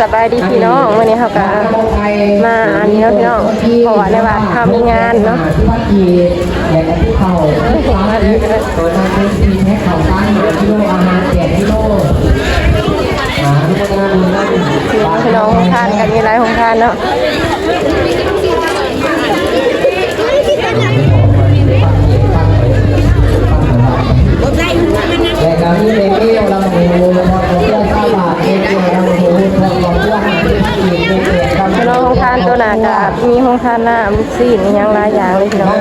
ສະບາຍດີພີ່ນ້ອງ ມື້ນີ້ເຮົາກະມາອັນນີ້ເນາະພີ່ນ້ອງ ເພາະວ່າໃນວັດເຮົາມີງານເນາະ ພີ່ນ້ອງ ໂຮງທານກະມີຫຼາຍໂຮງທານເນາະ. ພີ່ນ້ອງ ໂຮງທານໂຕໜ້າກະມີໂຮງທານນ້ຳ ຊີ້ນ ອີ່ຫຍັງຫຼາຍຢ່າງເລີຍພີ່ນ້ອງ.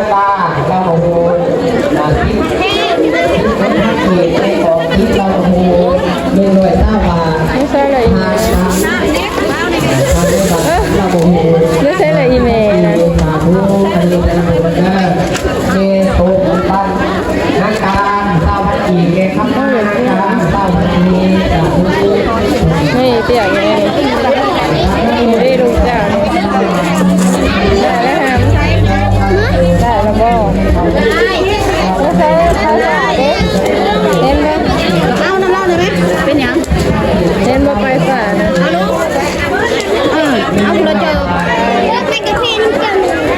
ຢູ່ໃສລະອີ່ແມ່ນະ? ຢູ່ໃສລະອີ່ແມ່ນະ? ນີ້ເປັຽກແນ່ນີ້ ນີ້ເດ້ລູກເຈົ້າ ໄດ້ແລ້ວຫາມ ໄດ້ແລ້ວບໍ່? ບໍ່ໃສ່ໄຟຟ້າເດ້ ເຫັນບໍ່? ເອົານຳລາວໄດ້ໄໝ? ເປັນຫຍັງ? ເຫັນບໍ່ໄຟຟ້ານະ? ເອົາລູກ ເອີ ເອົາລະເຈີ ເ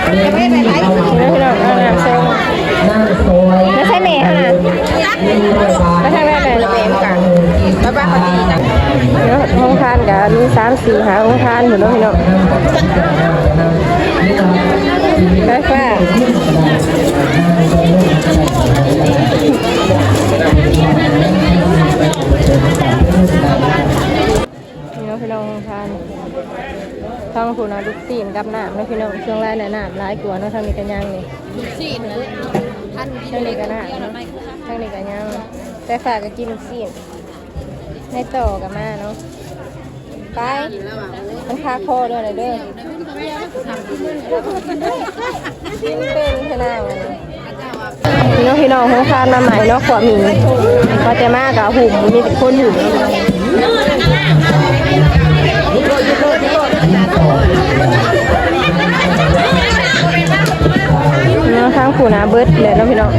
ອົານ້ຳໃສ່ ມາໃສ່ແມ່ຫັ້ນນະ ມາທາງນັ້ນແຫຼະ ໂຮງທານກະມີສາມ ສີ່ ຫ້າໂຮງທານພຸ້ນເນາະພີ່ນ້ອງ ໄຟຟ້າ ນີ້ເນາະພີ່ນ້ອງ ໂຮງທານ ທາງພຸ້ນນະລູກຊີ້ນກັບນ້ຳເນາະພີ່ນ້ອງ ຊ່ວງຫຼາຍນະ ນ້ຳຫຼາຍກວ່າເນາະ ທາງນີ້ກະຍັງນີ້ ລູກຊີ້ນນະ ທາງນີ້ກະນ້ຳເນາະ ທາງນີ້ກະຍັງ ໄຟຟ້າກະກິນລູກຊີ້ນ ໃນຕໍ່ກະມາເນາະ ໄປ ມັນຄາຄໍເດີ ເດີ ກິນເປັນເທື່ອນາງ ພີ່ນ້ອງ ພີ່ນ້ອງ ໂຮງທານມາໃໝ່ເນາະ ຂວບໝີ່ ວ່າແຕ່ມາກະຫຸ້ມ ມີແຕ່ຄົນຫຸ້ມ ເນາະ ທາງພຸ້ນນະເບິດແລ້ວເນາະພີ່ນ້ອງ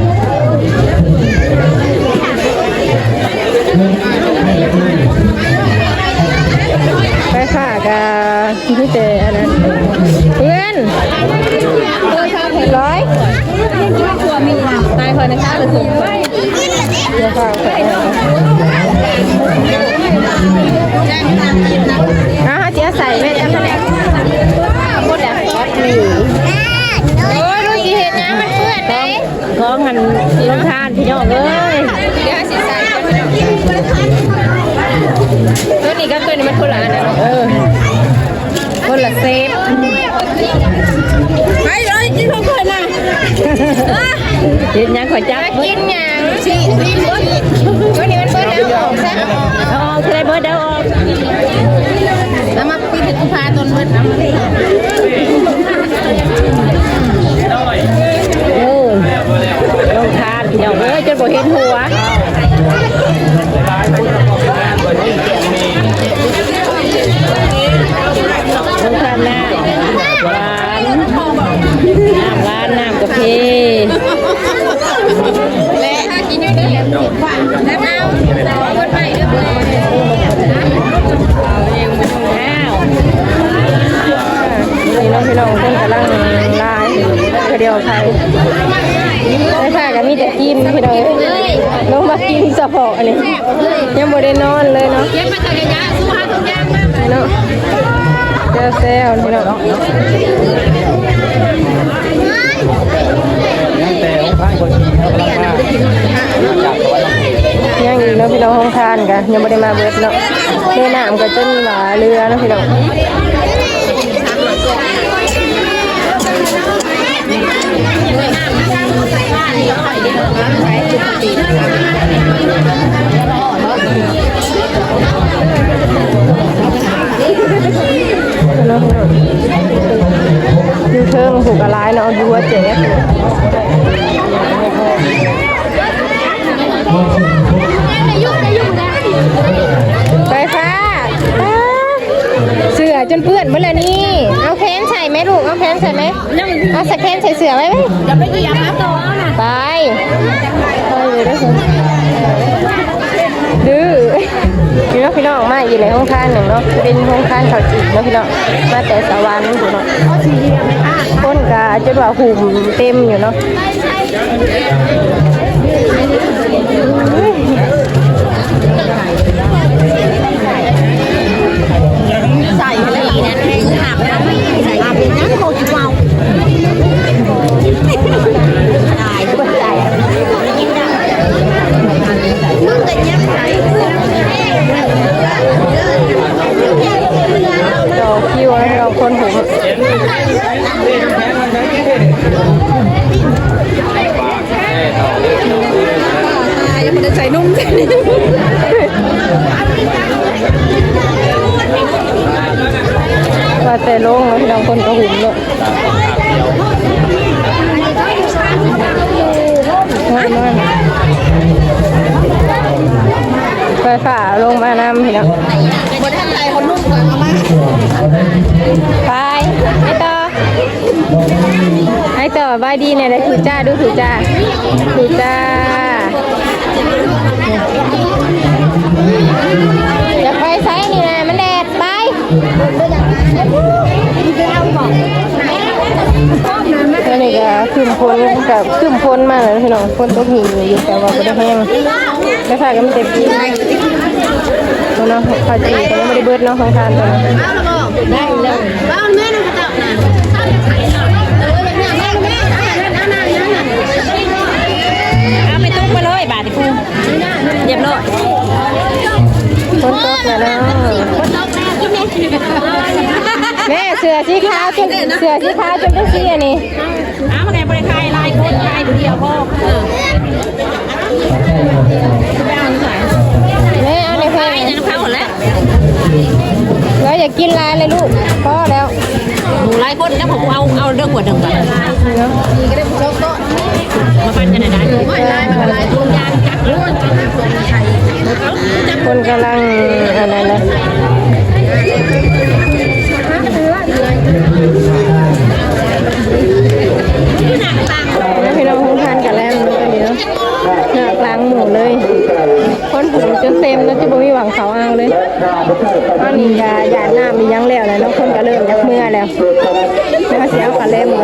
ໄຟຟ້າກະ ມີແຕ່ອັນນັ້ນ ເພື່ອນ ຮ້ອຍ ຕາຍ ຂ້ອຍນະ ຊາວລະຖົງ ດຽວເຝົ້າ ເອົາ ເຮົາຊິເອົາໃສ່ແມ່ນ ເອົາຂະແໜງ ໝົດແລ້ວ ໂອ້ຍ ລູກຊິເຮັດຫຍັງ ມັນເປື້ອນເດ້. ຂອງອັນໂຮງທານພີ່ນ້ອງເອີຍ ດຽວຊິໃສ່ ໂຕນີ້ກັບໂຕນີ້ມັນຄົນລະອັນນະ ເອີ ຄົນລະເຊບ ໄປເລີຍກິນຂອງຂ້ອຍນະ ເຮັດຫຍັງຂ້ອຍຈັບ ກິນຫຍັງ ຊິກິນບໍ່ ໂຕນີ້ມັນເບິດແລ້ວ ເອົາອອກຊະ ເອົາອອກ ຊິໄດ້ເບິດ ເອົາອອກ ເອົາມາ ປິດໃຫ້ກູພາຕົນເບິດ ໂອ້ ໂຮງທານພີ່ນ້ອງເອີຍ ຈົນບໍ່ເຫັນຫົວ ໂຮງທານນ້ຳຫວານ ນ້ຳຫວານ ນ້ຳກາເຟ ແລະ ອ້າວ ນີ້ເນາະພີ່ນ້ອງ ຄົນກຳລັງຫຼາຍ ກະດຽວໄຂ່ ໄຟຟ້າກະມີແຕ່ກິນພີ່ນ້ອງເອີຍ ລົງມາກິນສະເພາະອັນນີ້ ຍັງບໍ່ໄດ້ນອນເລີຍເນາະ ເນາະ ແຊວໆ ພີ່ນ້ອງ. ຍັງແຕ່ອົງພະກໍຊິເຮົາກຳລັງມາຈາກສະຫວັນເນາະ ຍັງອີກເນາະພີ່ນ້ອງ ໂຮງທານກະຍັງບໍ່ໄດ້ມາເບິດເນາະ ແມ່ນ້ຳກະຈົນວ່າເຫຼືອເນາະພີ່ນ້ອງ ຢູ່ເທິງຜູ້ກະຫຼາຍເນາະ ຢູ່ຫົວແຈກ ໄຟຟ້າ ເສື້ອຈົນເປື້ອນເບິດແລ້ວນີ້ ເອົາແຂນໃສ່ແມລູກ ເອົາແຂນໃສ່ແມ ເອົາສະແຂນໃສ່ເສື້ອໄວ້ ໄປ ໄປເລີຍເດີ. ດື້ ນີ້ເນາະພີ່ນ້ອງ ມາອີກແລ້ວໂຮງທານໜຶ່ງເນາະ ເປັນໂຮງທານເຂົ້າຈີ່ເນາະພີ່ນ້ອງ ມາແຕ່ສະຫວັນພຸ້ນເນາະ ຄົນກະຈົນວ່າຫຸ້ມເຕັມຢູ່ເນາະ. ໃສ່ເລີຍ ຫາບນ້ຳ ຫາບເປັນຫຍັງ ເຂົາຊິເວົ້າ ຕາຍ ຄົນຕາຍ ມຶງກໍຍັງໃສ່ ຕໍ່ຄິວແລ້ວ ຄົນຫຸ້ມ ຍັງບໍ່ໄດ້ໃສ່ນຸ່ງ ວ່າແຕ່ລົງແລ້ວ ພີ່ນ້ອງ ຄົນກໍຫຸ້ມເນາະ ໂອ້ຍ ໄຟຟ້າລົງມານຳ ພີ່ນ້ອງ ບໍ່ທັນໄດ້ເຂົານຸ່ງກໍເອົາມາ ໄປ ໄປຕໍ່ ໃຫ້ສະບາຍດີແດ່ ໄດ້ຖືຈ້າ ດູຖືຈ້າ ຖືຈ້າ ຢ່າໄປໃສນີ້ນະ ມັນແດດ ໄປ ອັນນີ້ກໍຄຶ້ມຝົນ ກໍຄຶ້ມຝົນມາແລ້ວພີ່ນ້ອງ ຝົນຕົກຫິ້ງຢູ່ ແຕ່ວ່າບໍ່ໄດ້ແຮງ ໄດ້ພາກັນໄປເກັບກິນ ເນາະ ເຂົ້າຈີ່ກໍຍັງບໍ່ໄດ້ເບິດເນາະ ຂອງທານຕົວນີ້ ໄດ້ແລ້ວ ເອົາແມ່ນຳເຂົາເຈົ້ານະ ເອົາໄປຕຸກໄປເລີຍບາດນີ້ ຮຽບຮ້ອຍ ຝົນຕົກແລ້ວເນາະ ແມ່ ເສື້ອສີຂາວຈົນ ເສື້ອສີຂາວຈົນເປັນສີອັນນີ້ ອ້າວ ມັນກໍບໍ່ໄດ້ຂາຍຫຼາຍຄົນ ຂາຍຜູ້ດຽວພໍ ເອີ ແມ່ ເອົາໃນແພງ ຂາຍນຳເຂົາແຫຼະ ແລ້ວຢ່າກິນຫຼາຍເລີຍລູກ ພໍແລ້ວ ໝູ່ຫຼາຍຄົນ ແລ້ວເຂົາບໍ່ເອົາ ເອົາເດີ ຂວດໜຶ່ງບາດ ເນາະ ມາປັນກັນໄດ້ ຄົນກຳລັງອັນນັ້ນນະ ພີ່ນ້ອງ ໂຮງທານກະແລ່ນເນາະ ຕອນນີ້ເນາະ ໜ້າກາງໝູ່ເລີຍ ຄົນຫຸ້ມຈົນເຕັມເນາະ ຈະບໍ່ມີຫວ່າງເຂົ້າເອົາເລີຍ ຕອນນີ້ກະຢາດນ້ຳອີ່ຫຍັງແລ້ວແຫຼະເນາະ ຄົນກະເລີ່ມຢາກເມືອແລ້ວ ແລ້ວເຮົາຊິເອົາກະແລ່ນໝູ່